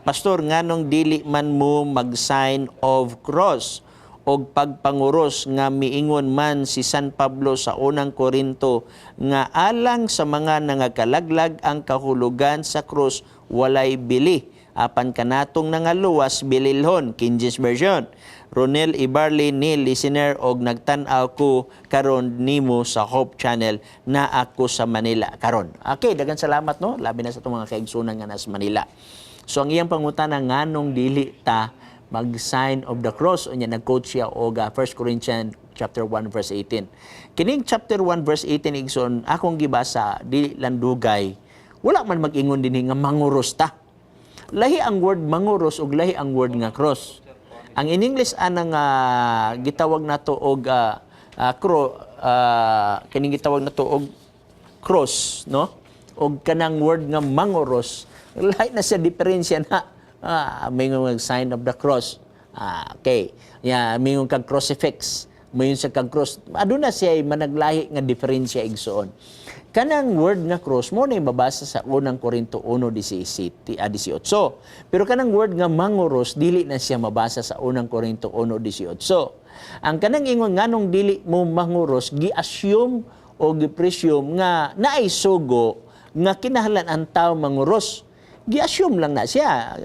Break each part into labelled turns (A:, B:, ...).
A: Pastor, nganong dili man mo mag-sign of cross og pagpanguros nga miingon man si San Pablo sa Unang Korinto nga alang sa mga nangakalaglag ang kahulugan sa krus walay bili, apan kanatong nangaluwas bililhon? King James Version. Ronel Ibarli ni listener og nagtan-aw ko karon nimo sa Hope Channel na ako sa Manila karon. Okay, daghang salamat, no, labi na sa atong mga kaigsunan nga nasa Manila. So ang iyang pangutana, nganong dili ta mag sign of the cross, unya nag-quote siya og 1 Corinthians chapter 1 verse 18. Kining chapter 1 verse 18, igsoon, akong gibasa, dili lang dugay. Wala man mag-ingon dinhi nga manguros ta. Lahi ang word manguros ug lahi ang word nga cross. Ang in English anang gitawag nato og kining gitawag nato og cross, no? Og kanang word nga manguros, lahi na siya diferensya na. May nga sign of the cross. Okay. Ya, may kag crucifix. May sa kag cross. Aduna siya managlahi nga diferensya, igsoon. Kanang word nga cross mo na mabasa sa Unang Korinto 1:17, 18. Pero kanang word nga manguros, dili na siya mabasa sa Unang Korinto 1:18. Ang kanang ingon nganong dili mo manguros, gi-assume o gi-presume nga naay sugo nga kinahanglan ang tao manguros. Gi-assume lang na siya.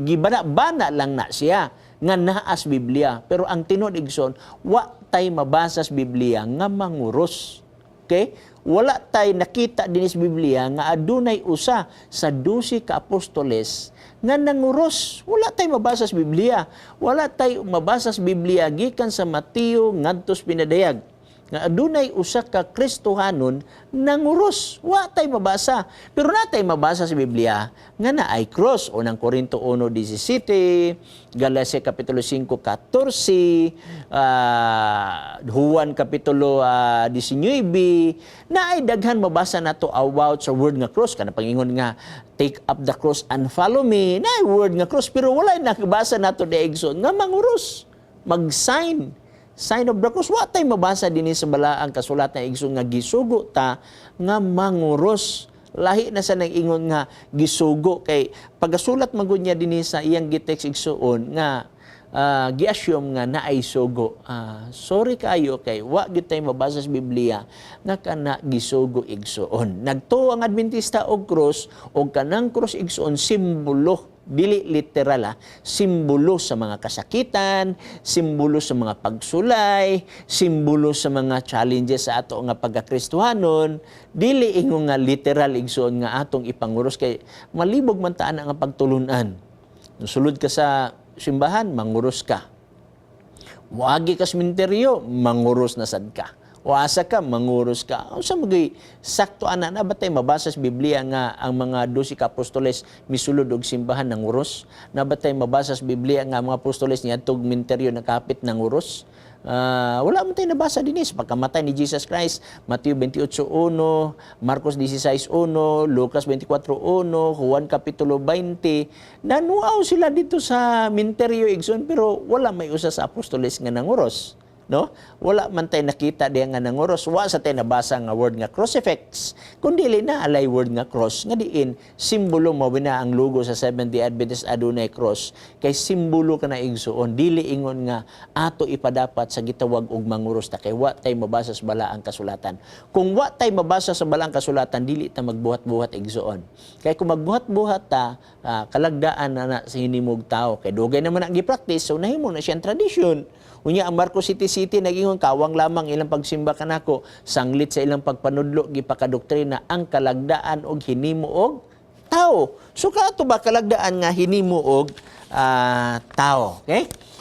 A: Gibana-bana lang na siya nga naas Biblia. Pero ang tinuod, igsoon, wa tay mabasa sa Biblia nga manguros. Okay? Wala tay nakita dinhi sa Biblia nga adunay usa sa 12 ka apostoles nga nanguros. Wala tay mabasa sa Biblia. Wala tay mabasa sa Biblia gikan sa Mateo ngadto sa Pinadayag nga adunay usa ka Kristohanon nanguros. Wa tay mabasa. Pero natay mabasa sa Biblia nga naay cross. Unang Korinto 1:17, Galacia kapitulo 5:14, Juan kapitulo 19, naay daghan mabasa nato about sa word nga cross. Kana pangingon nga "Take up the cross and follow me." Naay word nga cross, pero wala nakabasa nato di, igsoon, nga manguros, mag-sign sign of the cross. Wa tay mabasa dinhi sa balaang kasulatan, igsoon, nga gisugo ta nga manguros. Lahi na sa nang ingon nga gisugo, kay pagasulat man gud niya dinhi sa iyang gitext, igsoon, nga gi-assume nga naay sugo. Sorry kayo kay wa gyud tay mabasa sa Biblia nga kana gisugo, igsoon. Nagtuo ang Adventista og cross, og kanang cross, igsoon, simbolo, dili literal simbolo sa mga kasakitan, simbolo sa mga pagsulay, simbolo sa mga challenges sa ato nga pagkakristohanon, dili ingon nga literal, igsoon, nga atong ipanguros, kay malibog man taan ang pagtulunan. Sulod ka sa simbahan, manguros ka. Wagi ka sa sementeryo, manguros na sad ka. O asa ka, manguros ka. Unsa magay sakto ana na ba tay mabasa sa Biblia nga ang mga 12 ka apostoles misulod og simbahan nanguros? Na ba tay mabasa sa Biblia nga ang mga apostoles niadtog minteryo nakapit nanguros? Wala man tayo nabasa dinhi sa pagkamatay ni Jesus Christ. Mateo 28:1, Marcos 16:1, Lucas 24:1, Juan kapitulo 20. Nanuaw sila dito sa minteryo, igsoon, pero wala may usa sa apostoles nga nanguros, no? Wala man tay nakita diya nga nanguros. Wa sa tay nabasa nga word nga crucifix. Kun dili na alay word nga cross nga diin simbolo mo na ang logo sa Seventh-day Adventist adunay cross, kay simbolo ka na, igsoon, dili ingon nga ato ipadapat sa gitawag og manguros ta, kay wa tay mabasa sa balaang kasulatan. Kung wa tay mabasa sa balaang kasulatan, dili ta magbuhat-buhat, igsoon. Kay kung magbuhat-buhat ta, kalagdaan na na sa hinimog tao, kay dugay naman ang gi-practice, so nahimo na siyang tradisyon. Unya ang Marcos City City nagingon kawang lamang ilang pagsimba kanako, sanglit sa ilang pagpanudlo gipakadoktrina ang kalagdaan og hinimo og tao. So kaato ba kalagdaan nga hinimo og tao, okay?